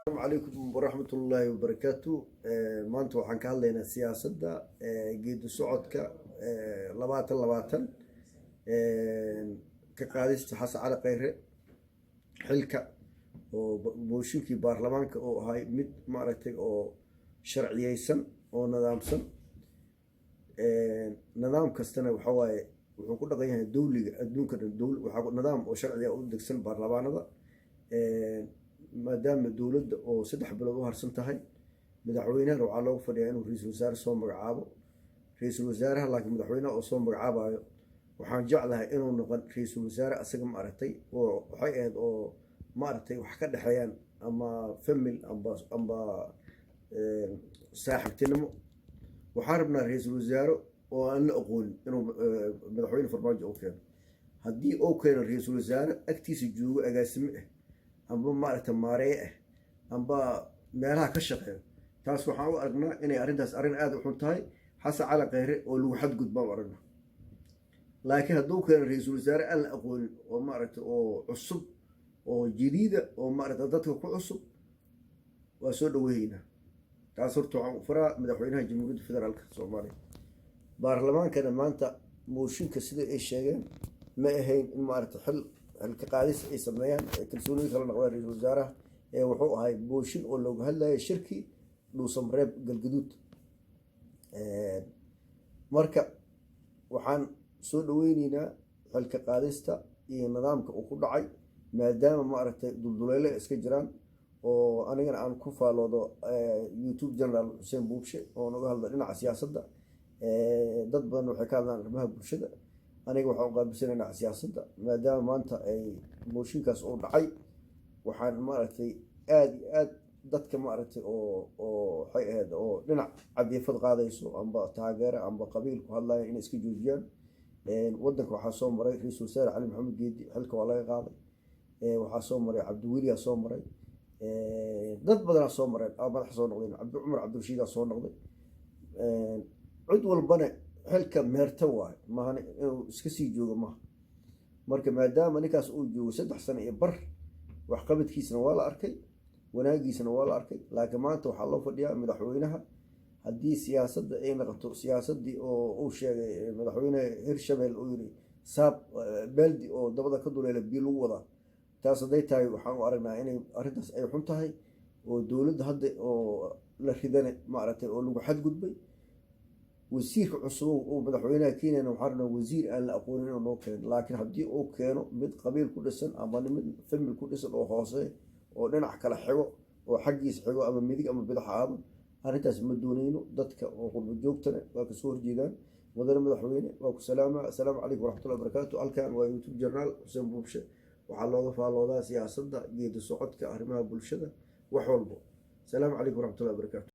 Calaykum waraxmatullaahi wabarakaatu. Maanta waxaan ka hadlaynaa siyaasadda geedi socodka 2020, ka qaadista Xasan Cali Khayre xilka oo mooshinkii baarlamaanka oo ahay mid maaragtay oo sharciyeysan oo nidaamsan. Nidaam kastana waxa waaye wuxuu ku dhaqan yahay dowliga adduunka dhan. Waxaa nidaam oo sharciga u degsan baarlamaanada. Maadaama dowladda oo 3 bilood u harsan tahay, madaxweynahana waxaa looga fadhiyaa inuu ra-iisul wasaare soo magacaabo. Ra-iisul wasaaraha laakiin madaxweynaha oo soo magacaabayo, waxaan jeclahay inuu noqon ra-iisul wasaare asaga maaragtay oo waxay ahayd oo maaragtay wax ka dhexeeyaan ama family amba saaxiibtinimo. Waxaan rabnaa ra-iisul wasaare oo aan la aqoonin inuu madaxweyne Farmaajo u keeno. Haddii uu keeno ra-iisul wasaare agtiisa joogo, agaasime ah amba maaragtay maareeye ah amba meelaha ka shaqeeyo, taas waxaan u aragnaa inay arrintaas arrin aada u xun tahay, Xasan Cali Kheyre oo lagu xadgudbaan u aragnaa. Laakiin hadduu keeno ra-iisul wasaare aan la aqoonin oo maaragtay oo cusub oo jadiida oo maaragtay dadka ku cusub, waa soo dhaweynaa. Taas horta waxaan u faraa madaxweynaha Jamhuuriyadda Federaalka Soomaaliya. Baarlamaankana maanta mooshinka sida ay sheegeen ma ahayn in maaragtay xilka qaadis ay sameeyaan, kalsoonida kala noqdaan ra-iisul wasaaraha, ee wuxuu ahay mooshin oo looga hadlayo shirkii Dhuusamareeb, Galgaduud. Marka waxaan soo dhaweyneynaa xilka qaadista iyo nidaamka uu ku dhacay, maadaama maaragtay dulduleyle iska jiraan oo anigana aan ku faaloodo YouTube General Xuseen Buubshe oo naga hadla dhinaca siyaasadda. Dad badan waxay ka hadlaan arrimaha bulshada, aniga waxaan u qaabilsanay dhinaca siyaasadda. Maadaama maanta ay mooshinkaas uu dhacay, waxaan maaragtay aada iyo aad dadka maaragtay oo waxay ahayd oo dhinac cadiifad qaadayso amba taageero amba qabiil ku hadlaya inay iska joojiyaan. Wadanka waxaa soo maray ra-iisul wasaare Cali Maxamed Geedi, xilka waa laga qaaday. Waxaa soo maray Cabdiweliyaa soo maray, dad badanaa soo mareen, madax soo noqdeen, Cabdi Cumar Cabdirashiidaa soo noqday. Cid walbana xilka meerta waayo, maahan inuu iska sii joogo maaha. Marka maadaama ninkaas uu joogo 3 sano iyo bar, waxqabadkiisana waa la arkay, wanaagiisana waa la arkay. Laakiin maanta waxaa loo fadhiyaa madaxweynaha, haddii siyaasadda ay noqoto siyaasaddii oo uu sheegay madaxweyne Hirshabeel, uu yiri saab baaldi oo dabada ka duleela biyo lagu wadaa, taas hadday tahay, waxaan u aragnaa inay arrintaas ay xun tahay oo dowladda hadda oo la ridane maaragtay oo lagu xadgudbay. Wasiirka cusub uu madaxweynaha keenayna, waxaan rabnaa wasiir aan la aqoonin inuu noo keeno. Laakiin haddii uu keeno mid qabiil ku dhisan ama mid family ku dhisan oo hoose oo dhinac kale xigo oo xaggiisa xigo ama midig ama bidax aado, arrintaas ma dooneyno. Dadka oo qurbo joogtana waa kasoo horjeedaan. Mudane madaxweyne, waa ku salaama. Assalaamu calaykum waraxmatullahi wabarakaatu. Halkan waa YouTube General Xuseen Buubshe. Waxaa looga faaloodaa siyaasadda, geedi socodka, arrimaha bulshada, wax walbo. Asalaamu calaykum waraxmatullahi wabarakaatu.